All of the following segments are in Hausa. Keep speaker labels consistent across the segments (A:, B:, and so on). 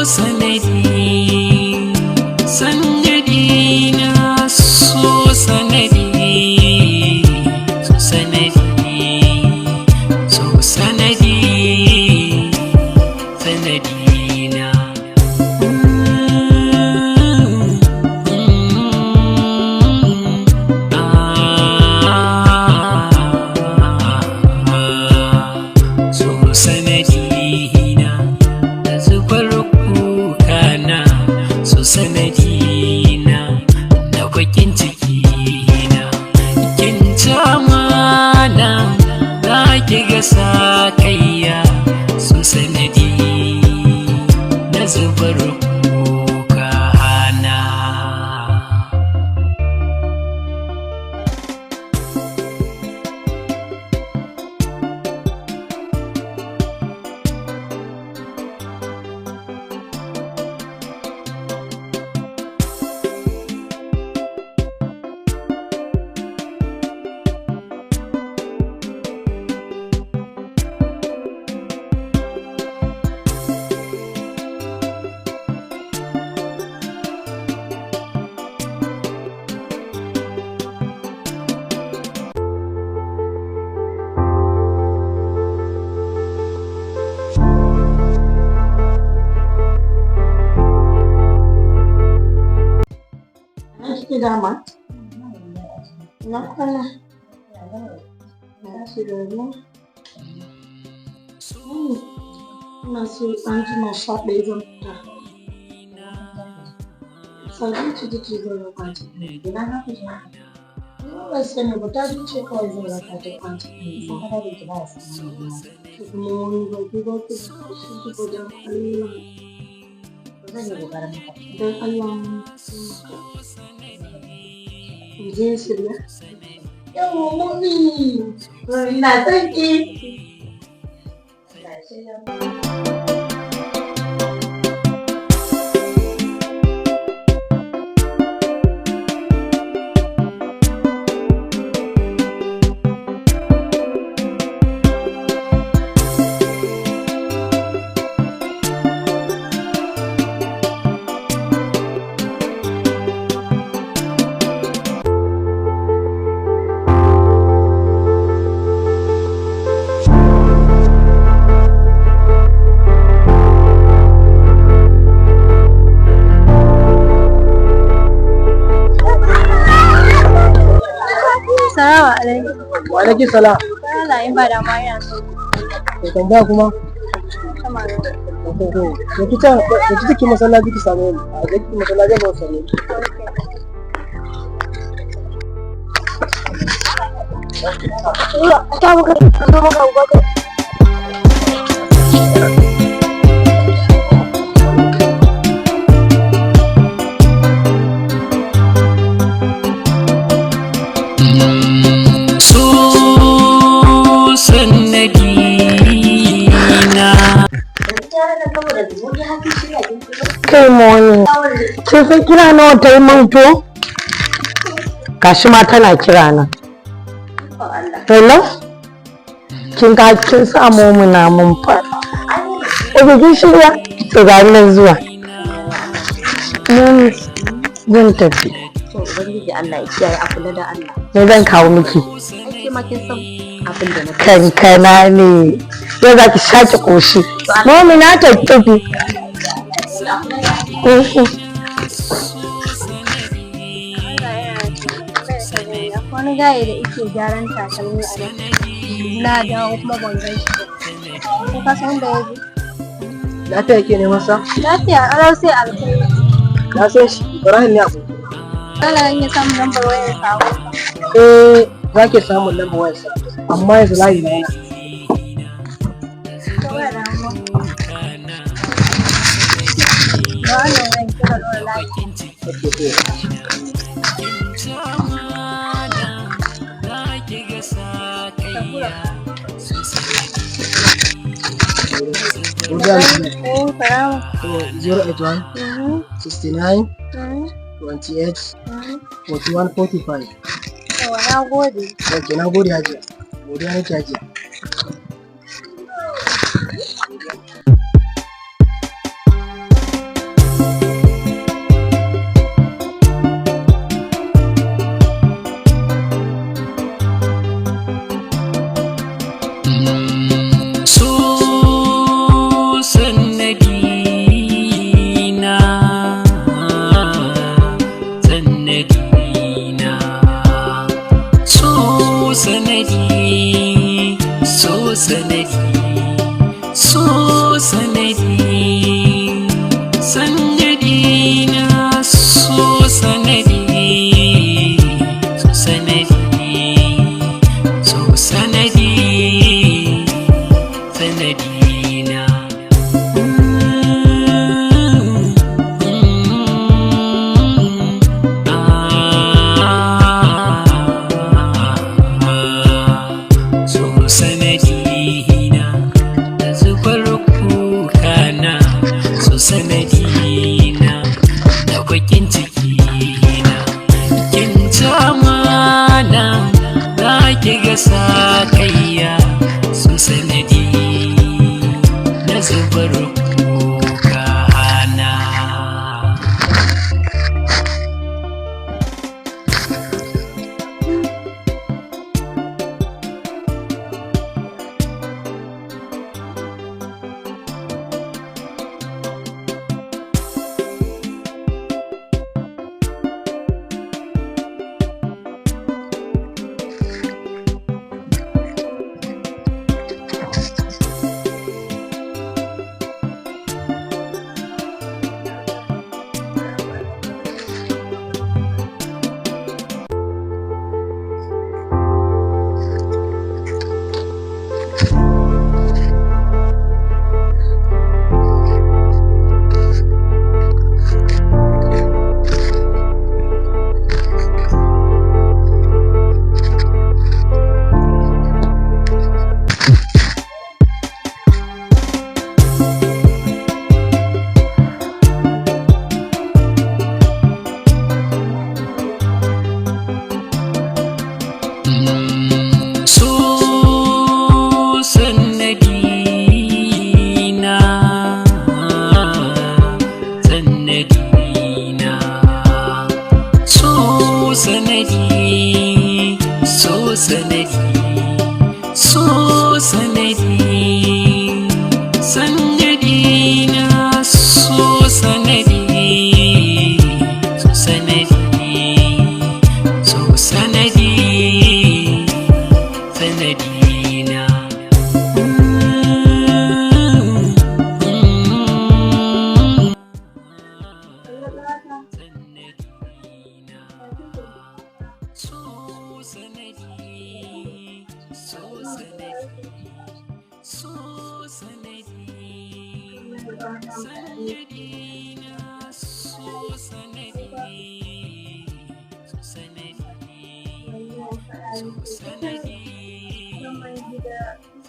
A: Sanadi, sanadi na so sanadi, so sanadi, so sanadi, sanadi na. So sanadi na da zubar kuka na, so sanadi na da bakin ciki na, kin ci amana za ki ga sakayya. So sanadi na zubar kuka na.
B: Na kike dama? Na kwana. Na ce da ruwa. Ina so an jima 11 zan fita. Sadiya ce take zan raka ta.
C: Ina za ku je?
B: Ni ma ban sani ba, ta ce kawai zan raka ta kwanta.
C: Sun fada da ki ba ya san wani.
B: To kuma wani ba ku ba ku shi ba don Allah.
C: Zan yi kokarin haka.
B: Don Allah mu je shirya. Yawwa mummy. Ina son ki.
C: Allah ya shirya mu.
D: Salamu alaikum.
E: Wa alaikum salam.
D: Allah in ba da ma ina so
E: To tambaya kuma?
D: sama da
E: To to ki ta ki take masallaci ki same ni. A ki masallaci ba same ni.
D: Ta muka zo muka Abubakar.
A: So sanadi na.
C: Yanzu yaran nan saboda zumunci har sun shirya kin fito.
B: Kai moni. Kin san kira nawa ta yi min to? Gashi ma tana kira na.
C: Ikon Allah.
B: Hello? Kin ga kin samu mu na mun fara. Oke, kin shirya? To ga ni nan zuwa. Mun zan tafi.
C: To Ubangiji Allah ya kiyaye, a kula da Allah.
B: Me zan kawo miki?
C: Ai ke ma kin san abin da na fi.
B: Kankana ne. Yau za ki sha ki ƙoshi. Mami na tafi.
D: Allah yana taimako. Wani gaye da yake gyaran takalmi a nan. Na dawo kuma ban gan shi ba. Ko ka san da ya je?
E: Lafiya yake neman sa?
D: Lafiya ƙalau sai alkhairi.
E: Na san shi, Ibrahim ne aboki.
D: Dole zan iya samun lambar wayar sa.
E: Eh, za ki samu lambar wayar sa. Amma yanzu layi na yana.
D: To ba damuwa. Ba wannan wayan kira ɗora layi.
E: Okay, to.
A: Kin amana za ki ga sakayya. So sanadi.
E: Godiya miki.
D: Eh, salamu.
E: To 081 69 28 41 45.
D: Yawwa, na gode.
E: Okay, na gode hajiya. Godiya nake hajiya.
A: Sanadi na so sanadi, so sanadi, so sanadi, sanadi na. So sanadi na da zubar kuka na, so sanadi na da bakin ciki na. Kin amana za ki ga sakayya, so sanadi na zubar kuka na. So sanadi na, sanadi na, so sanadi, so sanadi, so sanadi, sanadi na, so sanadi, so sanadi, so sanadi, sanadi na. So sanadi, so sanadi, so sanadi, sanadi na, so sanadi, so sanadi, so sanadi,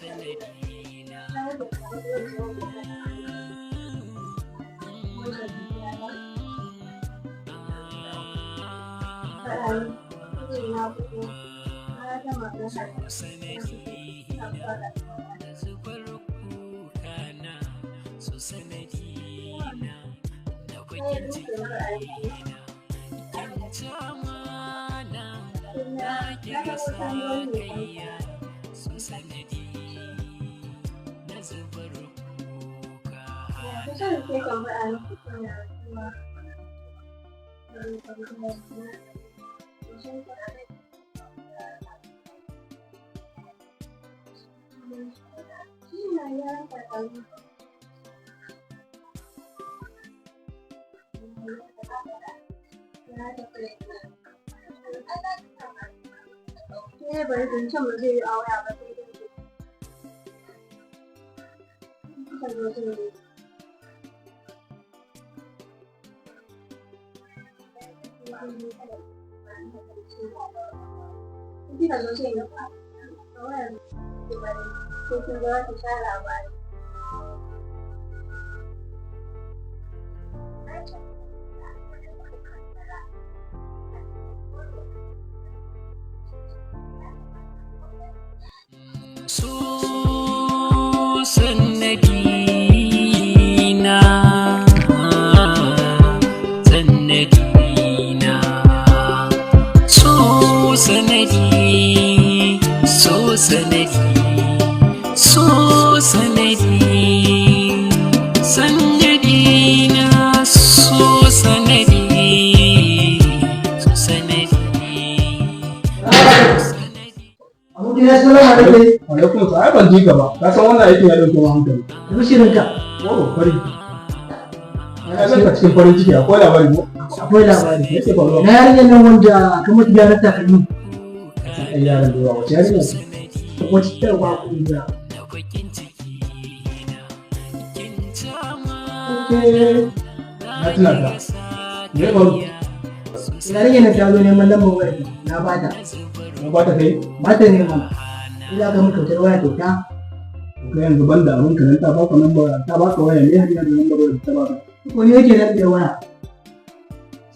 A: sanadi na. Sanadi na da zubar kuka na, so sanadi na da bakin ciki na. Kin ci amana na ki ga sakayya, so sanadi na zubar kuka na.
D: Sai bari zancen ba zai yi a waya ba sai dai kuka zo zai yi. In kika zo sai na a waya ki bari sai kin zo ki sha labari.
A: So sanadi na, sanadi na, so sanadi, so sanadi, so sanadi, sanadi na, so sanadi, so sanadi, sanadi.
E: Abokina, sallama da kai.
F: Alaikum salam. Ai ban ji ka ba. Ka san wannan aikin ya dauke mu hankali.
E: Bishirinka.
F: Oh, fari.
E: Na ganka cikin farin ciki, akwai labari ko?
F: Akwai labari.
E: Me yake faruwa?
F: Na yarinyar nan wanda ka mutu gyaran takalmi.
E: San ai yaran da yawa, wace yarinya ce?
F: Wacce ta ba ku da.
E: Okay. Na tuna ta. Me ya faru?
F: Yarinyar nan ta zo neman lambar wayar na bata.
E: Na ba ta kai?
F: Ba ta nema. Ina ga mun kyautar waya kyauta.
E: Kai yanzu banda abin ka nan ta baka lambar, ta baka waya ne har yanzu lambar wayar ta baka.
F: Ko ni yake nan da waya.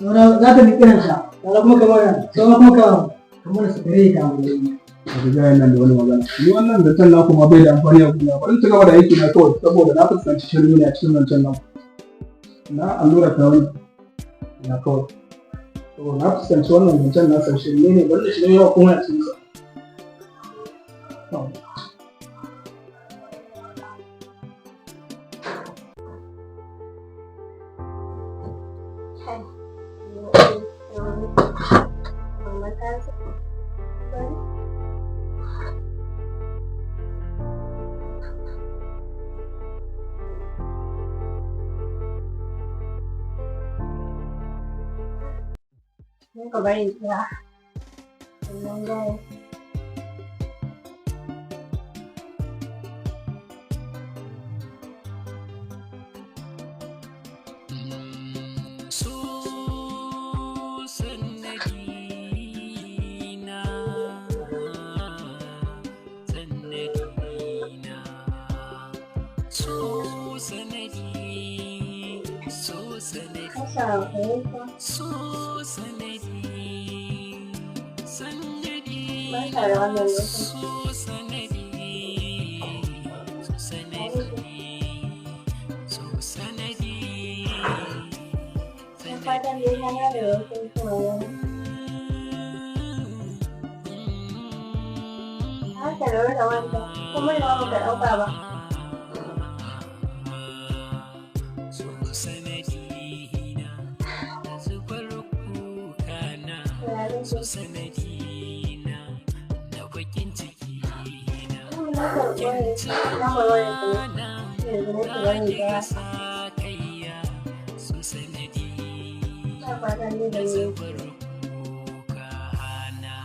F: Saura za ka bi kiransa. Saura kuma ka mana. Saura kuma ka kamar su gare ka mu.
E: Ka ga gayan nan da wani magana. Ni wannan zancen naku ma bai da amfani a gona. Bari in ci gaba da aiki na kawai saboda na fuskanci shirme ne a cikin zancen naku. Na allura ta wani. Na kawai. To na fuskanci wannan zancen nasa shirme ne, bari na shiga yawa kuma a cikin sa. To.
D: Mama ta bari. Mun ka bari kira. Wannan gayan.
A: So sannadina, sannadina, so sanadi, so sanadi,
D: Assalamu alaikum.
A: so sanadi, sannadi,
D: Barka da wannan lokaci.
A: so sanadi, so sanadi, so sanadi.
D: Da fatan dai ka gane wasu sunayen. Haka da wata wanda kuma da ba ka ɗauka ba.
A: So sanadina da zubar kukana,
D: Tunanin
A: so sanadina da bakin ciki na.
D: Na karɓi wayar lambar wayar ka ne. Yanzu nake
A: Na
D: bari
A: kika
D: kira.
A: sa kaiya, so sanadi
D: Ina fatan dai
A: da
D: da ni.
A: zubar kukana.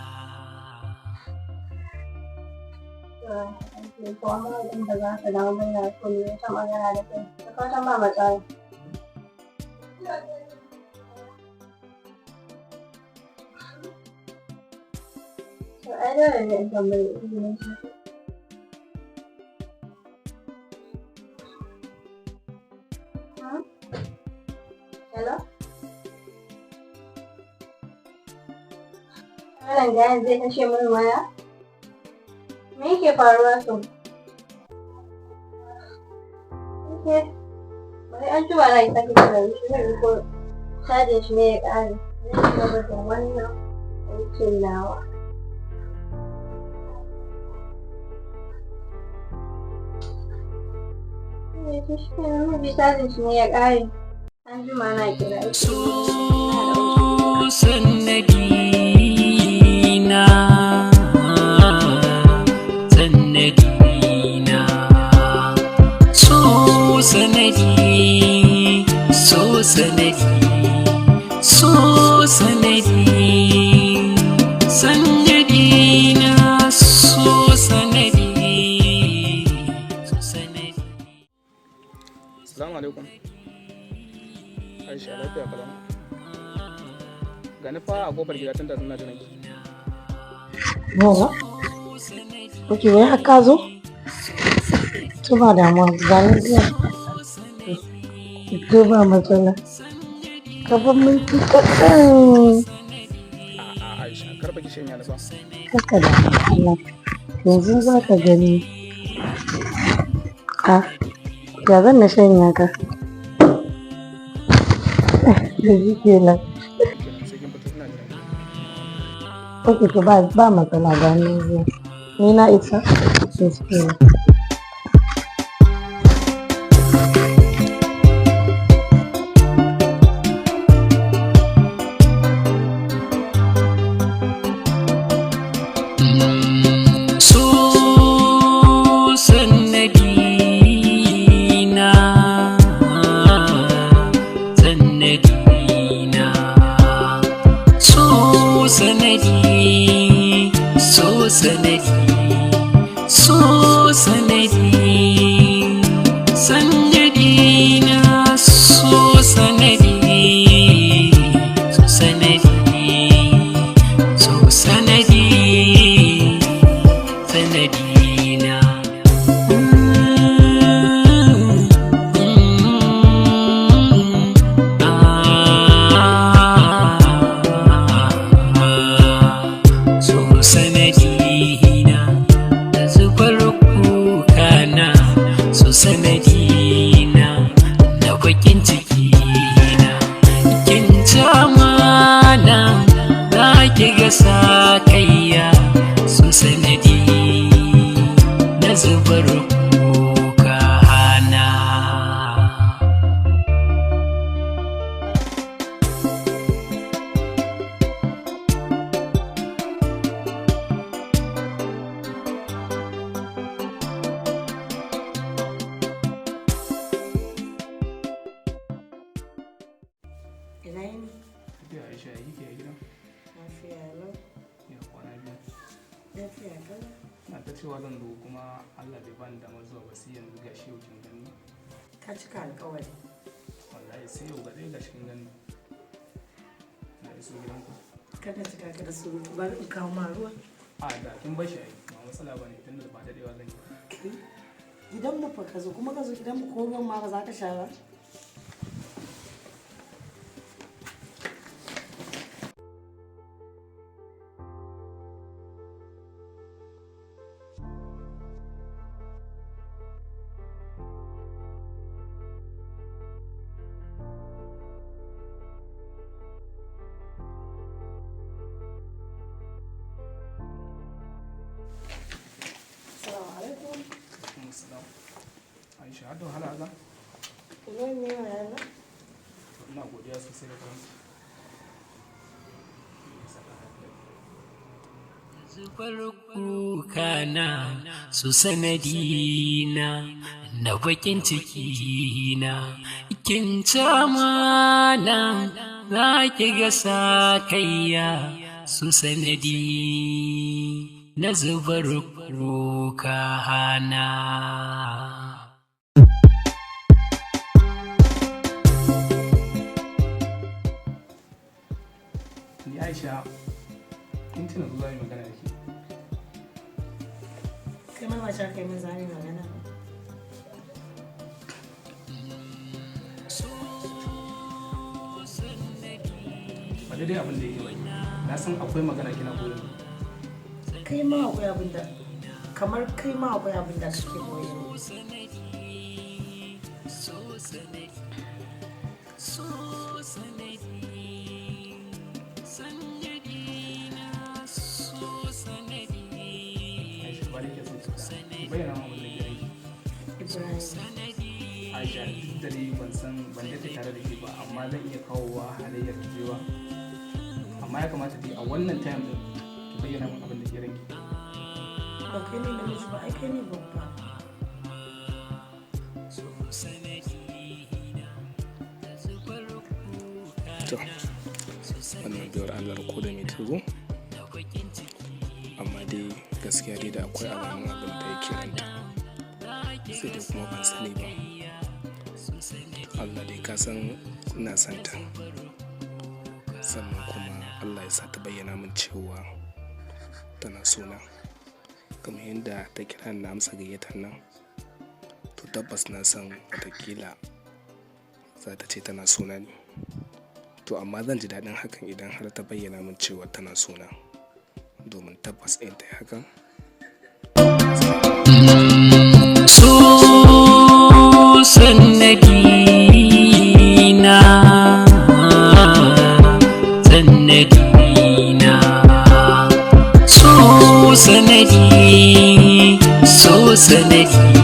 D: Ko amma idan ba za ka dawo ba ina so mu yi wata magana da kai. Da fatan ba matsala. To ai dole ne in tambayi izinin ka. Hmm? Hello? Wannan gayan zai kashe min waya? Me yake faruwa to? Okay. Bari an jima na sake kiran shi, zai ko cajin shi ne ya ƙare. Zai ci gaba da wannan aikin nawa. Eh, to shi kenan, maybe cajin shi ne ya ƙare. An jima na kira shi.
A: So sannadina, sannadina, so sanadi, so sanadi, so sanadi, sannadina, so sanadi, so sanadi.
G: Assalamu alaikum. Aisha, lafiya kalau. Gani fa a kofar gida tun da ina jiran ki.
B: Yawa. Ok, wai har ka zo? To ba damuwa, gani zuwa. To ba matsala. Ka bar minti kaɗan.
G: A a Aisha, kar fa ki shanya ni fa.
B: Kaka da Allah. Yanzu za ka gani. A, ya zan na shanya ka? Da shi kenan.
G: Kenan sai kin fito ina jiran ki.
B: Ok, to ba matsala, gani zuwa. Ni na isa? To shi kenan.
A: So sannadina,
B: Ina yini?
G: Tafiya Aisha, ya kike a gidan?
B: Lafiya lau.
G: Ya kwana biyu.
B: Lafiya kalau.
G: Ina ta cewa zan zo kuma Allah bai bani damar zuwa ba sai yanzu gashi yau kin gani.
B: Ka cika alƙawari.
G: Wallahi sai yau ga ɗaya gashi kin gani. Na iso gidanku.
B: Kada cika ka da surutu, bari in kawo ma ruwa.
G: A da kin bar shi ai, ba matsala bane tunda ba daɗewa zan yi.
B: Gidanmu fa ka zo, kuma ka zo gidanmu ko ruwan ma ba za ka sha ba. Assalamu alaikum.
G: Assalam. Aisha, har da wahala haka?
B: Ruwan ne wa yana?
G: To ina godiya sosai da karamci.
A: Zubar kukana su sanadina na bakin cikina, kin mana za ki ga sakayya su sanadi na zubar kukana.
G: Ni Aisha, kin tuna zo za mu yi magana da ke.
B: Kai ma ba kai min zami magana ba.
G: Ba daidai abin da yake ba. Na san akwai magana kina koyo.
B: Kai ma akwai abin da kamar kai ma akwai abin da kake koyi mu.
G: Aisha, ba da ke son ki faɗa. Ki bayyana min abin da ke ranki.
B: Ibrahim.
G: Aisha, duk da dai ban san ban daɗe tare da ke ba, amma zan iya kawowa halayyar ki cewa. Amma ya kamata dai a wannan time din ki bayyana min abin da ke ranki.
B: Ba kai ne namiji ba, ai kai ne babba.
G: To, wannan biyar Allah ko da mai ta zo, amma dai gaskiya dai da akwai alamun abin da yake ranta. Sai dai kuma ban sani ba. Allah dai ka san ina son ta. Sannan kuma Allah ya sa ta bayyana min cewa tana sona. Kamar yadda ta kira ni na amsa gayyatar nan, to tabbas na san watakila za ta ce tana sona ne. To amma zan ji daɗin hakan idan har ta bayyana min cewa tana sona. Domin tabbas in ta yi hakan,
A: So sanadina, sanadina, so sanadi, so sanadi.